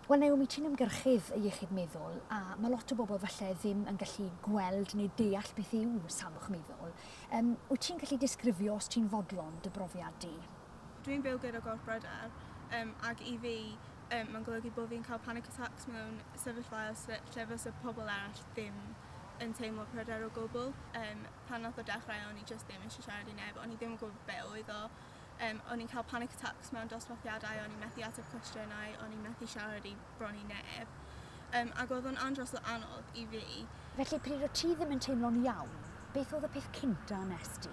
Wel Naomi, ti'n ymgyrchydd y iechyd meddwl a mae lot o bobl falle ddim yn gallu gweld neu deall beth yw salwch meddwl. Wyt ti'n gallu disgrifio os ti'n fodlon dy brofiad di? Dwi'n byw gyda gorbryder ac i fi mae'n golygu bod fi'n cael panic attacks mewn sefyllfaoedd lle fysa pobl arall ddim yn teimlo pryder o gwbl. Pan nath o dechrau o'n i just ddim eisiau siarad i neb, o'n i ddim yn gwybod be oedd o. O'n i'n cael panic attacks mewn dosbarthiadau, o'n i'n methu ateb cwestiynau, o'n i'n methu siarad i bron i neb. Ac oedd o'n andros o anodd i fi. Felly pryd o ti ddim yn teimlo'n iawn, beth oedd y peth cynta nes ti?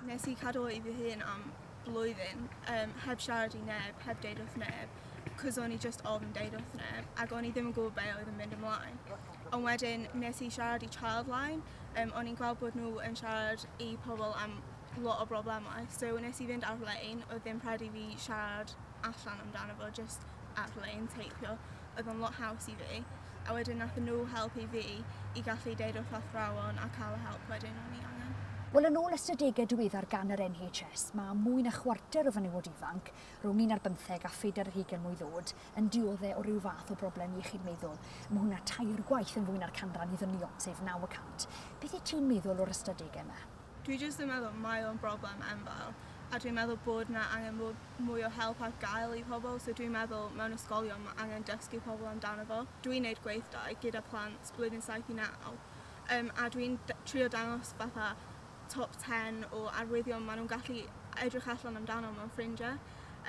Nes i cadw i fy hun am blwyddyn, heb siarad i neb, heb deud wrth neb, cos o'n i just ofn deud wrth neb, ac o'n i ddim yn gwybod be oedd yn mynd ymlaen. Ond wedyn nes i siarad i Childline, o'n i'n gweld bod nhw yn siarad i pobl am lot o broblemau, so nes i fynd ar-lein, oedd ddim rhaid i fi siarad allan amdano fo, just ar-lein teipio, oedd o'n lot haws i fi. A wedyn nath nhw helpu fi i gallu deud wrth athrawon a cael y help wedyn o'n i angen. Wel, yn ôl ystadegau diweddar gan yr NHS, mae mwy na chwarter o fenywod ifanc, rhwng 15 a 24 mlwydd oed, yn dioddef o ryw fath o broblem iechyd meddwl. Mae hwnna 3 gwaith yn fwy na'r canran i ddynion, sef 9%. Beth wyt ti'n meddwl o'r ystadegau yma? Dwi jyst yn meddwl mae o'n broblem enfawr, a dwi'n meddwl bod na angen mwy o help ar gael i pobl, so dwi'n meddwl mewn ysgolion mae angen dysgu pobl amdano fo. Dwi'n neud gweithdai gyda plant blwyddyn 7 i 9, a dwi'n trio dangos fatha top 10 o arwyddion maen nhw'n gallu edrych allan amdano mewn ffrindiau.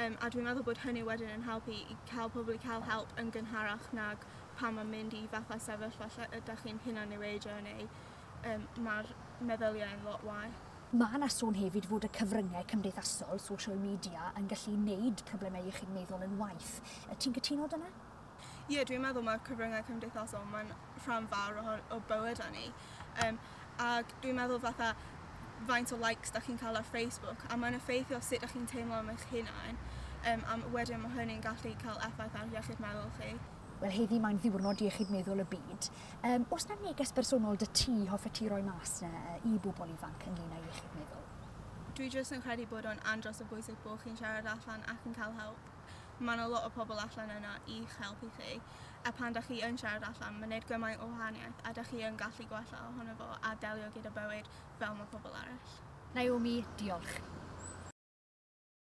A dwi'n meddwl bod hynny wedyn yn helpu i cael pobl i cael help yn gynharach nag pan mae'n mynd i fatha sefyllfa lle ydych chi'n hunan niweidio neu mae'r meddyliau yn lot waeth. Mae yna sôn hefyd fod y cyfryngau cymdeithasol, social media, yn gallu wneud problemau iechyd meddwl yn waeth. Ti'n cytuno dyna? Ie, dwi'n meddwl mae'r cyfryngau cymdeithasol mae'n rhan fawr o bywyd ni. Ac dwi'n meddwl fatha faint o likes da chi'n cael ar Facebook, a mae'n effeithio sut da chi'n teimlo am eich hunain, a wedyn mae hynny'n gallu cael effaith ar iechyd meddwl chi. Wel, heddi mae'n ddiwrnod iechyd meddwl y byd. Oes 'na neges bersonol 'da ti hoffet ti roi mas 'na i bobl ifanc ynglyn â iechyd meddwl? Dwi jyst yn credu bod o'n andros o bwysig bod chi'n siarad allan ac yn cael help. Mae yna lot o pobl allan yna i'ch helpu chi, a pan da chi yn siarad allan, mae'n gwneud gymaint o wahaniaeth a da chi yn gallu gwella ohono fo a delio gyda bywyd fel mae pobl arall. Naomi, diolch.